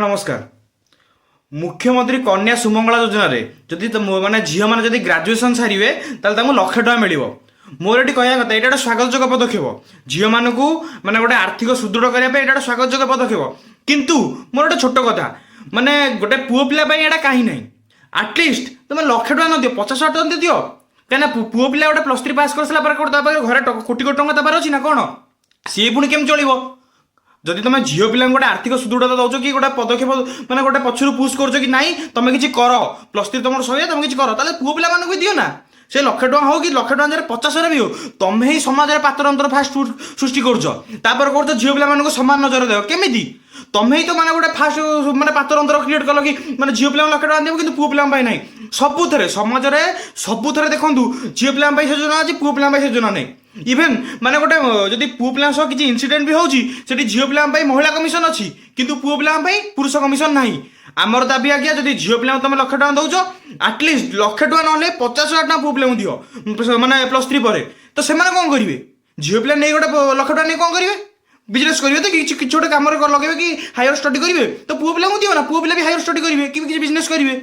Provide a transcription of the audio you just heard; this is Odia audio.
ନମସ୍କାର। ମୁଖ୍ୟମନ୍ତ୍ରୀ କନ୍ୟା ସୁମଙ୍ଗଳା ଯୋଜନାରେ ଯଦି ମାନେ ଝିଅମାନେ ଯଦି ଗ୍ରାଜୁଏସନ୍ ସାରିବେ, ତାହେଲେ ତାଙ୍କୁ 1 ଲକ୍ଷ ଟଙ୍କା ମିଳିବ। ମୋର ଏଠି କହିବା କଥା, ଏଇଟା ଗୋଟେ ସ୍ୱାଗତଯୋଗ୍ୟ ପଦକ୍ଷେପ। ଝିଅମାନଙ୍କୁ ମାନେ ଗୋଟେ ଆର୍ଥିକ ସୁଦୃଢ଼ କରିବା ପାଇଁ ଏଇଟା ଗୋଟେ ସ୍ୱାଗତଯୋଗ୍ୟ ପଦକ୍ଷେପ। କିନ୍ତୁ ମୋର ଗୋଟେ ଛୋଟ କଥା, ମାନେ ଗୋଟେ ପୁଅ ପିଲା ପାଇଁ ଏଇଟା କାହିଁ ନାହିଁ? ଆଟଲିଷ୍ଟ ତମେ 1 ଲକ୍ଷ ଟଙ୍କା ନ ଦିଅ, 50,000 ଟଙ୍କା ଦିଅ। କାହିଁକିନା ପୁଅ ପିଲା ଗୋଟେ +3 ପାସ୍ କରିସାରିଲା ପରେ ଗୋଟେ ତା ପାଖରେ ଘରେ କୋଟି କୋଟି ଟଙ୍କା ତା ପାଖରେ ଅଛି ନା କ'ଣ? ସିଏ ପୁଣି କେମିତି ଚଳିବ? ଯଦି ତମେ ଝିଅ ପିଲାଙ୍କୁ ଗୋଟେ ଆର୍ଥିକ ସୁଦୃଢ଼ତା ଦଉଛ କି ଗୋଟେ ପଦକ୍ଷେପ, ମାନେ ଗୋଟେ ପଛରୁ ପୁସ୍ କରୁଛ କି ନାଇଁ, ତମେ କିଛି କର, +3 ତମର ସରିବ, ତମେ କିଛି କର, ତାହେଲେ ପୁଅ ପିଲାମାନଙ୍କୁ ବି ଦିଅ ନା। ସେ 1 ଲକ୍ଷ ଟଙ୍କା ହଉ କି 1 ଲକ୍ଷ ଟଙ୍କା ଜାଗାରେ 50,000 ବି ହଉ। ତମେ ହିଁ ସମାଜରେ ପାତର ଅନ୍ତର ଫାଷ୍ଟ ସୃଷ୍ଟି କରୁଛ। ତାପରେ କରୁଛ ଝିଅ ପିଲାମାନଙ୍କୁ ସମାନ ନଜର ଦେବ କେମିତି? ତମେ ହିଁ ତ ମାନେ ଗୋଟେ ଫାଷ୍ଟ ମାନେ ପାତର ଅନ୍ତର କ୍ରିଏଟ୍ କଲ କି ମାନେ ଝିଅ ପିଲାଙ୍କୁ 1 ଲକ୍ଷ ଟଙ୍କା ଦେବ, କିନ୍ତୁ ପୁଅ ପିଲାଙ୍କ ପାଇଁ ନାହିଁ। ସବୁଥିରେ, ସମାଜରେ ସବୁଥିରେ ଦେଖନ୍ତୁ, ଝିଅ ପିଲାଙ୍କ ପାଇଁ ସେ ଯୋଜନା ଅଛି, ପୁଅ ପିଲାଙ୍କ ପାଇଁ ସେ ଯୋଜନା ନାହିଁ। ଇଭେନ୍ ମାନେ ଗୋଟେ ଯଦି ପୁଅ ପିଲାଙ୍କ ସହ କିଛି ଇନସିଡେଣ୍ଟ ବି ହେଉଛି, ସେଠି ଝିଅ ପିଲାଙ୍କ ପାଇଁ ମହିଳା କମିଶନ ଅଛି, କିନ୍ତୁ ପୁଅ ପିଲାଙ୍କ ପାଇଁ ପୁରୁଷ କମିଶନ ନାହିଁ। ଆମର ଦାବି ଆଜ୍ଞା, ଯଦି ଝିଅ ପିଲାଙ୍କୁ ତମେ 1 ଲକ୍ଷ ଟଙ୍କା ଦଉଛ, ଆଟଲିଷ୍ଟ 1 ଲକ୍ଷ ଟଙ୍କା ନହେଲେ 50,000 ଟଙ୍କା ପୁଅ ପିଲାଙ୍କୁ ଦିଅ। ମାନେ +3 ପରେ ତ ସେମାନେ କ'ଣ କରିବେ? ଝିଅ ପିଲା ନେଇ ଗୋଟେ 1 ଲକ୍ଷ ଟଙ୍କା ନେଇ କ'ଣ କରିବେ? ବିଜନେସ୍ କରିବେ ତ କିଛି କିଛି ଗୋଟେ କାମରେ ଲଗେଇବେ କି ହାୟର ଷ୍ଟଡି କରିବେ। ତ ପୁଅ ପିଲାଙ୍କୁ ଦିଅ ନା, ପୁଅ ପିଲା ବି ହାୟର ଷ୍ଟଡି କରିବେ କି କିଛି ବିଜନେସ୍ କରିବେ।